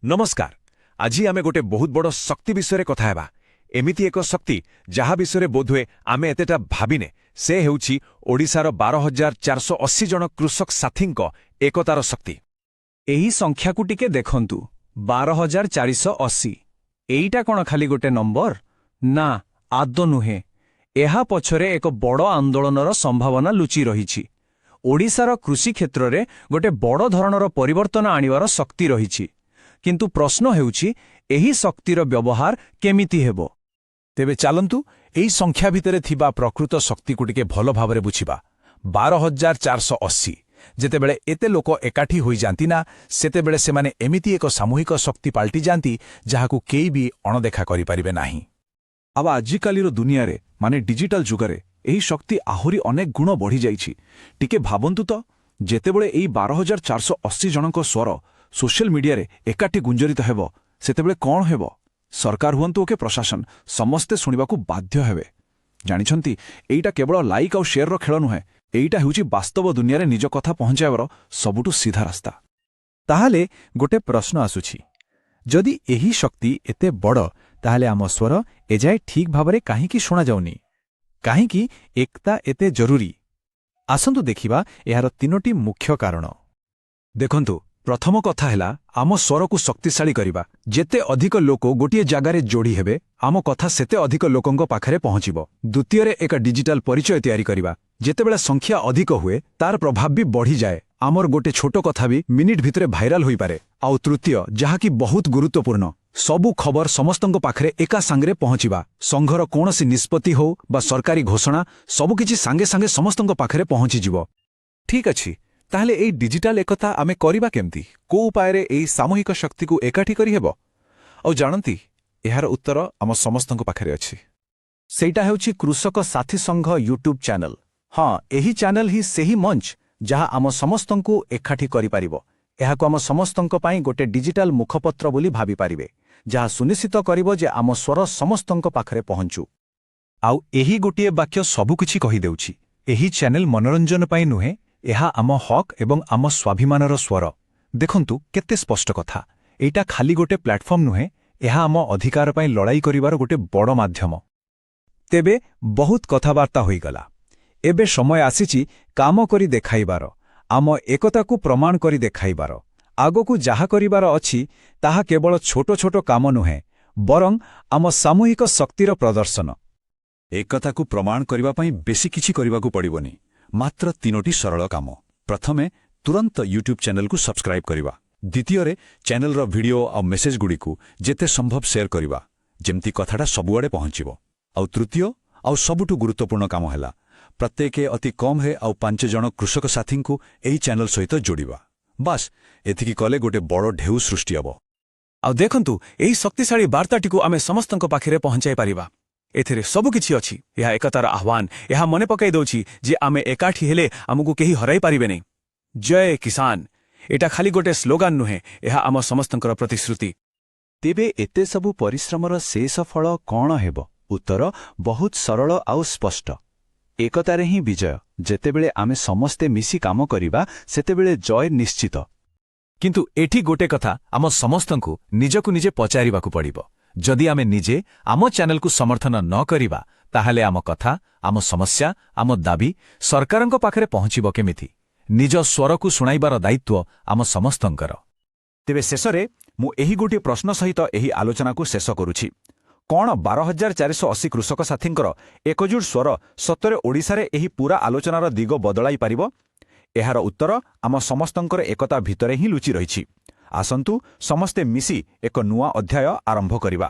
ନମସ୍କାର। ଆଜି ଆମେ ଗୋଟେ ବହୁତ ବଡ଼ ଶକ୍ତି ବିଷୟରେ କଥା ହେବା। ଏମିତି ଏକ ଶକ୍ତି ଯାହା ବିଷୟରେ ବୋଧହୁଏ ଆମେ ଏତେଟା ଭାବିନେ। ସେ ହେଉଛି ଓଡ଼ିଶାର 12,480 ଜଣ କୃଷକ ସାଥୀଙ୍କ ଏକତାର ଶକ୍ତି। ଏହି ସଂଖ୍ୟାକୁ ଟିକେ ଦେଖନ୍ତୁ, 12,480। ଏଇଟା କ'ଣ ଖାଲି ଗୋଟେ ନମ୍ବର? ନା, ଆଦୌ ନୁହେଁ। ଏହା ପଛରେ ଏକ ବଡ଼ ଆନ୍ଦୋଳନର ସମ୍ଭାବନା ଲୁଚି ରହିଛି। ଓଡ଼ିଶାର କୃଷି କ୍ଷେତ୍ରରେ ଗୋଟେ ବଡ଼ ଧରଣର ପରିବର୍ତ୍ତନ ଆଣିବାର ଶକ୍ତି ରହିଛି। କିନ୍ତୁ ପ୍ରଶ୍ନ ହେଉଛି, ଏହି ଶକ୍ତିର ବ୍ୟବହାର କେମିତି ହେବ? ତେବେ ଚାଲନ୍ତୁ, ଏହି ସଂଖ୍ୟା ଭିତରେ ଥିବା ପ୍ରକୃତ ଶକ୍ତିକୁ ଟିକେ ଭଲ ଭାବରେ ବୁଝିବା। 12,480। ଯେତେବେଳେ ଏତେ ଲୋକ ଏକାଠି ହୋଇଯାନ୍ତି ନା, ସେତେବେଳେ ସେମାନେ ଏମିତି ଏକ ସାମୂହିକ ଶକ୍ତି ପାଲଟିଯାନ୍ତି ଯାହାକୁ କେହି ବି ଅଣଦେଖା କରିପାରିବେ ନାହିଁ। ଆଉ ଆଜିକାଲିର ଦୁନିଆରେ, ମାନେ ଡିଜିଟାଲ ଯୁଗରେ, ଏହି ଶକ୍ତି ଆହୁରି ଅନେକ ଗୁଣ ବଢ଼ିଯାଇଛି। ଟିକେ ଭାବନ୍ତୁ ତ, ଯେତେବେଳେ ଏଇ 12,480 ଜଣଙ୍କ ସ୍ୱର ସୋସିଆଲ ମିଡିଆରେ ଏକାଠି ଗୁଞ୍ଜରିତ ହେବ, ସେତେବେଳେ କ'ଣ ହେବ? ସରକାର ହୁଅନ୍ତୁ କି ପ୍ରଶାସନ, ସମସ୍ତେ ଶୁଣିବାକୁ ବାଧ୍ୟ ହେବେ। ଜାଣିଛନ୍ତି, ଏଇଟା କେବଳ ଲାଇକ୍ ଆଉ ସେୟାରର ଖେଳ ନୁହେଁ। ଏଇଟା ହେଉଛି ବାସ୍ତବ ଦୁନିଆରେ ନିଜ କଥା ପହଞ୍ଚାଇବାର ସବୁଠୁ ସିଧା ରାସ୍ତା। ତାହେଲେ ଗୋଟେ ପ୍ରଶ୍ନ ଆସୁଛି। ଯଦି ଏହି ଶକ୍ତି ଏତେ ବଡ଼, ତାହେଲେ ଆମ ସ୍ୱର ଏଯାଏ ଠିକ୍ ଭାବରେ କାହିଁକି ଶୁଣାଯାଉନି? କାହିଁକି ଏକତା ଏତେ ଜରୁରୀ? ଆସନ୍ତୁ ଦେଖିବା ଏହାର ତିନୋଟି ମୁଖ୍ୟ କାରଣ। ଦେଖନ୍ତୁ, ପ୍ରଥମ କଥା ହେଲା ଆମ ସ୍ୱରକୁ ଶକ୍ତିଶାଳୀ କରିବା। ଯେତେ ଅଧିକ ଲୋକ ଗୋଟିଏ ଜାଗାରେ ଯୋଡ଼ି ହେବେ, ଆମ କଥା ସେତେ ଅଧିକ ଲୋକଙ୍କ ପାଖରେ ପହଞ୍ଚିବ। ଦ୍ୱିତୀୟରେ, ଏକ ଡିଜିଟାଲ ପରିଚୟ ତିଆରି କରିବା। ଯେତେବେଳେ ସଂଖ୍ୟା ଅଧିକ ହୁଏ, ତାର ପ୍ରଭାବ ବି ବଢ଼ିଯାଏ। ଆମର ଗୋଟେ ଛୋଟ କଥା ବି ମିନିଟ୍ ଭିତରେ ଭାଇରାଲ ହୋଇପାରେ। ଆଉ ତୃତୀୟ, ଯାହାକି ବହୁତ ଗୁରୁତ୍ୱପୂର୍ଣ୍ଣ, ସବୁ ଖବର ସମସ୍ତଙ୍କ ପାଖରେ ଏକା ସାଙ୍ଗରେ ପହଞ୍ଚିବା। ସଂଘର କୌଣସି ନିଷ୍ପତ୍ତି ହଉ ବା ସରକାରୀ ଘୋଷଣା, ସବୁକିଛି ସାଙ୍ଗେ ସାଙ୍ଗେ ସମସ୍ତଙ୍କ ପାଖରେ ପହଞ୍ଚିଯିବ। ଠିକ୍ ଅଛି, ତାହେଲେ ଏଇ ଡିଜିଟାଲ ଏକତା ଆମେ କରିବା କେମିତି? କୋଉ ଉପାୟରେ ଏଇ ସାମୂହିକ ଶକ୍ତିକୁ ଏକାଠି କରିହେବ? ଆଉ ଜାଣନ୍ତି, ଏହାର ଉତ୍ତର ଆମ ସମସ୍ତଙ୍କ ପାଖରେ ଅଛି। ସେଇଟା ହେଉଛି କୃଷକ ସାଥୀ ସଂଘ ୟୁଟ୍ୟୁବ୍ ଚ୍ୟାନେଲ। ହଁ, ଏହି ଚ୍ୟାନେଲ ହିଁ ସେହି ମଞ୍ଚ ଯାହା ଆମ ସମସ୍ତଙ୍କୁ ଏକାଠି କରିପାରିବ। ଏହାକୁ ଆମ ସମସ୍ତଙ୍କ ପାଇଁ ଗୋଟେ ଡିଜିଟାଲ ମୁଖପତ୍ର ବୋଲି ଭାବିପାରିବେ, ଯାହା ସୁନିଶ୍ଚିତ କରିବ ଯେ ଆମ ସ୍ୱର ସମସ୍ତଙ୍କ ପାଖରେ ପହଞ୍ଚୁ। ଆଉ ଏହି ଗୋଟିଏ ବାକ୍ୟ ସବୁକିଛି କହିଦେଉଛି। ଏହି ଚ୍ୟାନେଲ ମନୋରଞ୍ଜନ ପାଇଁ ନୁହେଁ, ଏହା ଆମ ହକ୍ ଏବଂ ଆମ ସ୍ୱାଭିମାନର ସ୍ୱର। ଦେଖନ୍ତୁ, କେତେ ସ୍ପଷ୍ଟ କଥା। ଏଇଟା ଖାଲି ଗୋଟେ ପ୍ଲାଟଫର୍ମ ନୁହେଁ, ଏହା ଆମ ଅଧିକାର ପାଇଁ ଲଢ଼ାଇ କରିବାର ଗୋଟେ ବଡ଼ ମାଧ୍ୟମ। ତେବେ ବହୁତ କଥାବାର୍ତ୍ତା ହୋଇଗଲା। ଏବେ ସମୟ ଆସିଛି କାମ କରି ଦେଖାଇବାର, ଆମ ଏକତାକୁ ପ୍ରମାଣ କରି ଦେଖାଇବାର। ଆଗକୁ ଯାହା କରିବାର ଅଛି, ତାହା କେବଳ ଛୋଟ ଛୋଟ କାମ ନୁହେଁ, ବରଂ ଆମ ସାମୂହିକ ଶକ୍ତିର ପ୍ରଦର୍ଶନ। ଏକତାକୁ ପ୍ରମାଣ କରିବା ପାଇଁ ବେଶୀ କିଛି କରିବାକୁ ପଡ଼ିବନି, ମାତ୍ର ତିନୋଟି ସରଳ କାମ। ପ୍ରଥମେ, ତୁରନ୍ତ ୟୁଟ୍ୟୁବ୍ ଚ୍ୟାନେଲକୁ ସବସ୍କ୍ରାଇବ୍ କରିବା। ଦ୍ୱିତୀୟରେ, ଚ୍ୟାନେଲର ଭିଡିଓ ଆଉ ମେସେଜଗୁଡ଼ିକୁ ଯେତେ ସମ୍ଭବ ସେୟାର କରିବା, ଯେମିତି କଥାଟା ସବୁଆଡ଼େ ପହଞ୍ଚିବ। ଆଉ ତୃତୀୟ ଆଉ ସବୁଠୁ ଗୁରୁତ୍ୱପୂର୍ଣ୍ଣ କାମ ହେଲା, ପ୍ରତ୍ୟେକେ ଅତି କମ୍ରେ ଆଉ ପାଞ୍ଚ ଜଣ କୃଷକ ସାଥୀଙ୍କୁ ଏହି ଚ୍ୟାନେଲ ସହିତ ଯୋଡ଼ିବା। ବାସ୍, ଏତିକି କଲେ ଗୋଟେ ବଡ଼ ଢେଉ ସୃଷ୍ଟି ହେବ। ଆଉ ଦେଖନ୍ତୁ, ଏହି ଶକ୍ତିଶାଳୀ ବାର୍ତ୍ତାଟିକୁ ଆମେ ସମସ୍ତଙ୍କ ପାଖରେ ପହଞ୍ଚାଇ ପାରିବା। ଏଥିରେ ସବୁକିଛି ଅଛି। ଏହା ଏକତାର ଆହ୍ୱାନ। ଏହା ମନେ ପକାଇ ଦେଉଛି ଯେ ଆମେ ଏକାଠି ହେଲେ ଆମକୁ କେହି ହରାଇ ପାରିବେନି। ଜୟ କିଷାନ। ଏଟା ଖାଲି ଗୋଟେ ସ୍ଲୋଗାନ ନୁହେଁ, ଏହା ଆମ ସମସ୍ତଙ୍କର ପ୍ରତିଶ୍ରୁତି। ତେବେ ଏତେ ସବୁ ପରିଶ୍ରମର ଶେଷ ଫଳ କ'ଣ ହେବ? ଉତ୍ତର ବହୁତ ସରଳ ଆଉ ସ୍ପଷ୍ଟ। ଏକତାରେ ହିଁ ବିଜୟ। ଯେତେବେଳେ ଆମେ ସମସ୍ତେ ମିଶି କାମ କରିବା, ସେତେବେଳେ ଜୟ ନିଶ୍ଚିତ। କିନ୍ତୁ ଏଠି ଗୋଟେ କଥା ଆମ ସମସ୍ତଙ୍କୁ ନିଜକୁ ନିଜେ ପଚାରିବାକୁ ପଡ଼ିବ। ଯଦି ଆମେ ନିଜେ ଆମ ଚ୍ୟାନେଲକୁ ସମର୍ଥନ ନ କରିବା, ତାହେଲେ ଆମ କଥା, ଆମ ସମସ୍ୟା, ଆମ ଦାବି ସରକାରଙ୍କ ପାଖରେ ପହଞ୍ଚିବ କେମିତି? ନିଜ ସ୍ୱରକୁ ଶୁଣାଇବାର ଦାୟିତ୍ୱ ଆମ ସମସ୍ତଙ୍କର। ତେବେ ଶେଷରେ ମୁଁ ଏହି ଗୋଟିଏ ପ୍ରଶ୍ନ ସହିତ ଏହି ଆଲୋଚନାକୁ ଶେଷ କରୁଛି। କ'ଣ 12,480 କୃଷକ ସାଥୀଙ୍କର ଏକଜୁଟ ସ୍ୱର ସତରେ ଓଡ଼ିଶାରେ ଏହି ପୂରା ଆଲୋଚନାର ଦିଗ ବଦଳାଇ ପାରିବ? ଏହାର ଉତ୍ତର ଆମ ସମସ୍ତଙ୍କର ଏକତା ଭିତରେ ହିଁ ଲୁଚି ରହିଛି। ଆସନ୍ତୁ, ସମସ୍ତେ ମିଶି ଏକ ନୂଆ ଅଧ୍ୟାୟ ଆରମ୍ଭ କରିବା।